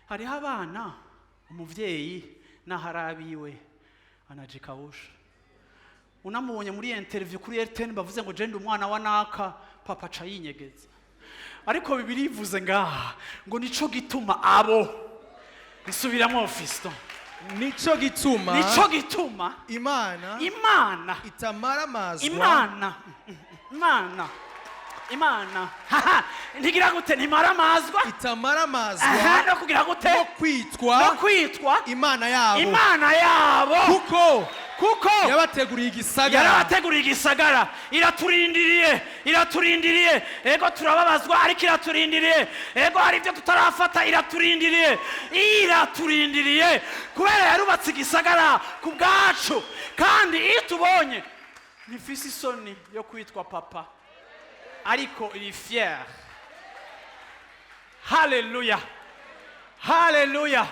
Hariho abana umuvyeyi naho ari abiwe anajikawusha. Unamubonye muri interview kuri RTN bavuze ngo jenda umwana wa naka, papa aca yinyegeza. Ariko Bibiliya ivuze ngaha ngo nico gituma abo, nsubiramo, Fiston. Nico gituma Nico gituma Imana Imana itamaramazwa. Imana haha, ntigira gute? Ntimaramazwa. Itamaramazwa Aha, no kugira gute? no kwitwa No kwitwa Imana yabo, Imana yabo, kuko kuko yabateguriye igisagara. Yarabateguriye igisagara. Iraturindiriye, iraturindiriye. Ego turababazwa, ariko iraturindiriye. Ego hari ibyo tutarafata, iraturindiriye, iraturindiriye, kubera yarubatse igisagara ku bwacu. Kandi iyo tubonye ntifise isoni yo kwitwa papa, ariko iri fier. Haleluya, haleluya.